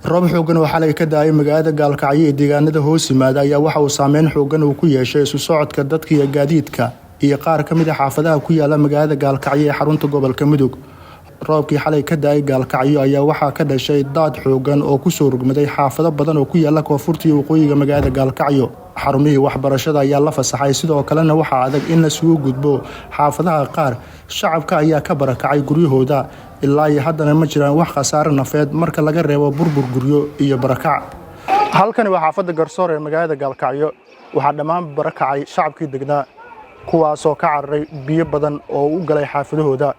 Roob xooggan oo xalay ka da'ay magaalada Gaalkacyo ee deegaanada hoos yimaada ayaa waxa uu saameyn xooggan uu ku yeeshay isu socodka dadka iyo gaadiidka iyo qaar ka mid ah xaafadaha ku yaala magaalada Gaalkacyo ee xarunta gobolka Mudug. Roobkii xalay ka da'ay Gaalkacyo ayaa waxaa ka dhashay daad xooggan oo kusoo rogmaday xaafado badan oo ku yaala koonfurta iyo waqooyiga magaalada Gaalkacyo. Xarumihii waxbarashada ayaa la fasaxay, sidoo kalena waxaa adag in lasugu gudbo xaafadaha qaar. Shacabka ayaa ka barakacay guryahooda. Ilaa iyo haddana ma jiraan wax khasaare nafeed marka laga reebo burbur guryo iyo barakac. Halkani waa xaafadda Garsoor ee magaalada Gaalkacyo. Waxaa dhammaan barakacay shacabkii degnaa, kuwaasoo ka cararay biyo badan oo u galay xaafadahooda.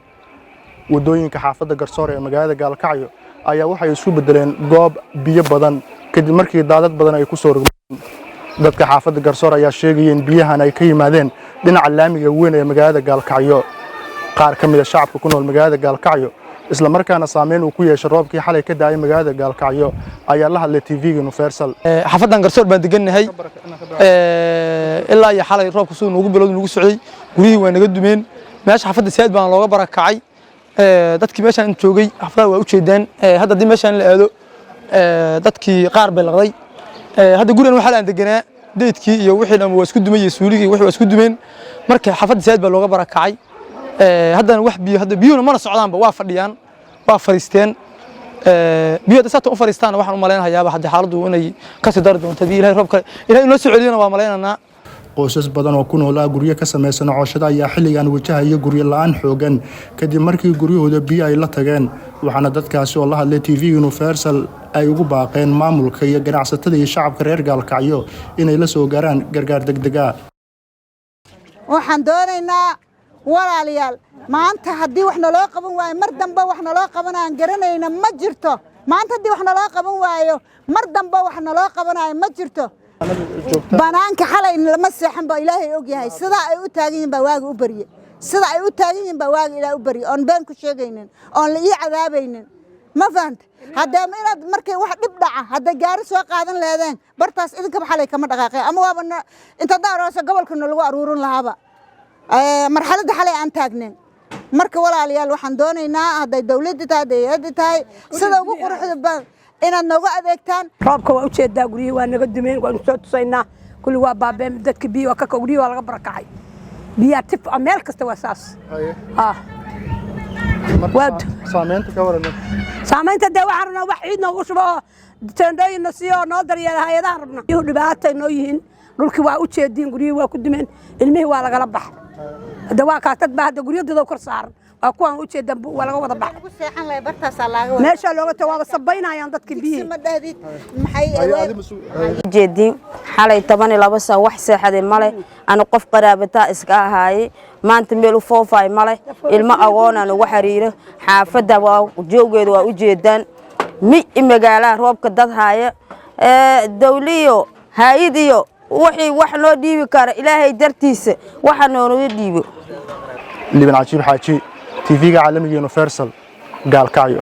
Wadooyinka xaafadda Garsoor ee magaalada Gaalkacyo ayaa waxay isu bedeleen goob biyo badan kadib markii daadad badan ay ku soo rogmeen. Dadka xaafadda Garsoor ayaa sheegaya in biyahan ay ka yimaadeen dhinaca laamiga weyn ee magaalada Gaalkacyo. Qaar ka mid ah shacabka ku nool magaalada Gaalkacyo, isla markaana saameyn uu ku yeeshay roobkii xalay ka da'ay magaalada Gaalkacyo, ayaa la hadlay TV-ga Universal. Xaafadan Garsoor baan degannahay. Ilaa iyo xalay roobka siduu noogu bilowday nagu socday, guryihii waa naga dumeen. Meesha xaafadda saad baan looga barakacay. Dadkii meeshaan joogay xaafadaha waa u jeedaan. Hadda haddii meeshaan la aado, dadkii qaar bay laqday. Hadda gurigan waxaa aan deganaa, deydkii iyo wixii dhan waa isku dumay iyo suuligii wixii waa isku dumeen. Marka xaafadda saad baa looga barakacay. Haddana wax biyo, hadda biyuhuna mana socdaanba, waa fadhiyaan, waa fariisteen biyo. Hadda saatan u fariistaan, waxaan u malaynayaaba haddii xaaladdu inay kasii dari doonto. Haddii Ilahay roob kale Ilahay inoo soo celiyona, waa malaynaynaa. Qoysas badan oo ku noolaa guryo ka samaysan cooshada ayaa xilligan wajahaya guryo la-aan xoogan kadib markii guryahooda biyo ay la tageen. Waxaana dadkaasi oo la hadlay TV Universal ay ugu baaqeen maamulka iyo ganacsatada iyo shacabka reer Gaalkacyo inay la soo gaaraan gargaar degdeg ah. Waxaan doonaynaa, walaalayaal, maanta haddii wax naloo qaban waayo, mar dambe wax naloo qabanaan garanayna ma jirto. Maanta haddii wax naloo qaban waayo, mar dambe wax naloo qabanayo ma jirto. Banaanka xalay lama seexan ba, Ilaahay og yahay. Sidaa ay u taagan yihiin baa waaga u barye. Sida ay u taagan yihiin baa waaga Ilaah u barye, oon been ku sheegaynin, oon la ii cadaabaynin. Ma fahanta? Haddee inaad markay wax dhib dhaca hadday gaari soo qaadan leedeen, bartaas idinkaba xalay kama dhaqaaqeen, ama waaba inta daaroosa gobolkana lagu aruurin lahaaba marxaladda xalay aan taagnayn. Marka walaalayaal, waxaan doonaynaa hadday dawladda tahay, hadday hay'adda tahay, sida ugu quruxda badan inaad nooga adeegtaan. Roobka waa ujeedaa, guryihii waa naga dumeen, waanu soo tusaynaa. Kulli waa baabeen dadka, biyo waa ka, guryihii waa laga barakacay. Biyaa tif meel kasta waa saas. Saamaynta ka waran? Saamaynta dee waxaan rabnaa wax ciid noogu shubo oo teendhooyinna siiyo oo noo daryeela hay-adahan rabnaa. Biyuhu dhibaatay noo yihiin. Dhulkii waa u jeediin, guryihii waa ku dumeen, ilmihii waa lagala baxay. Hadda waa kaas, dad baa hadda guryadooda kor saaran, waa kuwaan u jeedan, waa laga wada baxay. Meeshaa looga tago, waaba sabaynayaan dadkii biyihii. Jeediin xalay 12 saac wax seexaday male. Anu qof qaraabataa iska ahaaye, maanta meel u foofay male. Ilmo agoonaan ugu xariiro. Xaafadda waa jooggeeda, waa u jeedaan. Mi magaalaha roobka dad haaya, dawliyo haayid iyo wixii wax noo dhiibi kara, Ilaahay dartiisa waxa noonaga dhiibo. Liban Cajiib Xaaji, TV-ga caalamiga Universal, Gaalkacyo.